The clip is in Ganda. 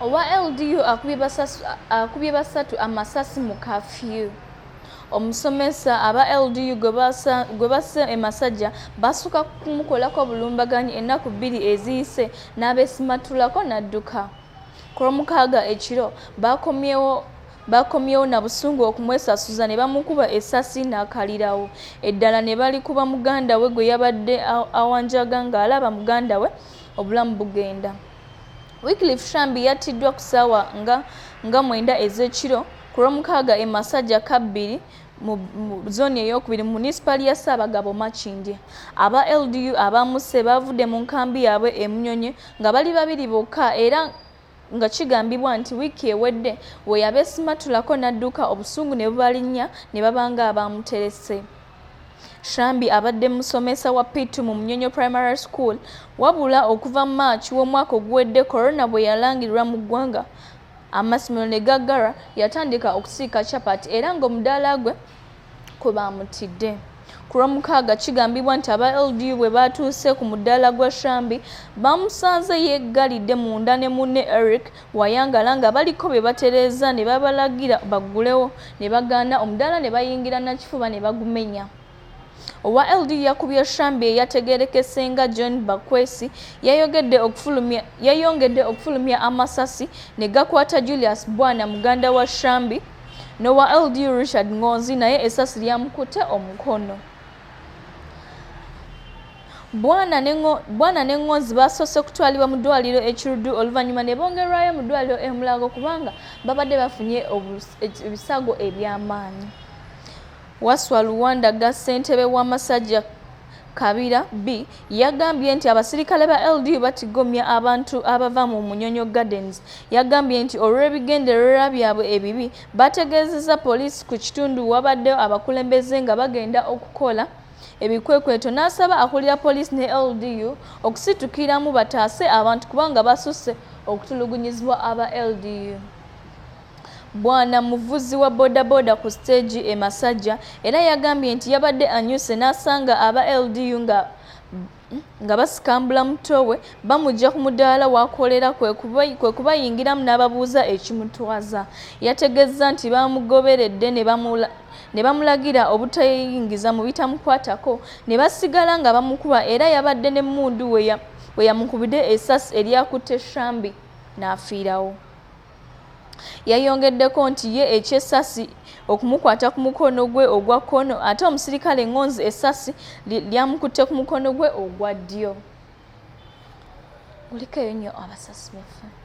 Owa LDU akubye basatu amasasi mu kafyu. Omusomesa aba LDU gwe basse e Masajja basooka kumukolako obulumbaganyi ennaku 2 eziyise n'abeesimattulako n'adduka. Ku Lwomukaaga ekiro bakomyewo na busungu okumwesasuza ne bamukuba essasi n'akalirawo. Eddala ne balikuba muganda we gwe yabadde awanjaga ng'alaba muganda we obulamu bugenda. Wycliffe Shambi yattiddwa ku ssaawa nga 9 ez'ekiro ku Lwomukaaga e Masajja Kabbiri mu zooni eyookubiri mu munisipaali ya Ssaabagabo Makindye. Aba LDU abaamusse baavudde mu nkambi yaabwe e Munyonyo nga bali babiri bokka era nga kigambibwa nti wiiki ewedde we yabeesimattulako n'adduka obusungu ne bubalinnya ne baba ng'abaamuterese. Shambi abadde musomesa wa P2 mu Munyonyo Primary School wabula okuva March w'omwaka oguwedde Corona bwe yalangirirwa mu ggwanga amasomero ne gaggalwa yatandika okusiika chapati era ng'omudaala gwe kwe baamutidde. Ku Lwomukaaga kigambibwa nti aba LDU bwe baatuuse ku mudaala gwa Shambi baamusanze yeggalidde munda ne munne Eric Wayangala nga baliko bye batereeza ne babalagira baggulewo ne bagaana omudaala ne bayingira nakifuba ne bagumenya. Owa LDU yakubye Shambi eyategeerekese nga John Bakwesi yayongedde okufulumya amasasi ne gakwata Julius Bwana muganda wa Shambi n'owa LDU Richard Ngonzi naye essasi lyamukutte omukono. Bwana ne Ngonzi basoose kutwalibwa mu ddwaliro e Kiruddu oluvannyuma ne bongerwayo mu ddwaliro e Mulago kubanga babadde bafunye ebisago eby'amaanyi. Wasswa Luwandaga ssentebe wa Masajja Kabira B yagambye nti abasirikale ba LDU batigomya abantu abava mu Munyonyo Gardens. Yagambye nti olw'ebigendererwa byabwe ebibi bategeezezza poliisi ku kitundu wabaddewo abakulembeze nga bagenda okukola ebikwekweto n'asaba akulira poliisi ne LDU okusitukiramu bataase abantu kubanga basusse okutulugunyizibwa aba LDU. Bwana muvuzi wa bodaboda ku siteegi e Masajja era yagambye nti yabadde annyuse n'asanga aba LDU nga basikambula muto we bamuggya ku mudaala w'akolera kwe kubayingiramu n'ababuuza ekimutwaza. Yategeezezza nti baamugoberedde ne bamulagira obutayingiza mu bitamukwatako ne basigala nga bamukuba era yabadde n'emmundu we yamukubidde essasi eryakutte Shambi n'afiirawo. Yayongeddeko nti ye eky'essasi okumukwata ku mukono gwe ogwa kkono ate omusirikale Ngonzi essasi lyamukutte ku mukono gwe ogwa ddyo. Kulikeeyo nnyo abasasi baffe.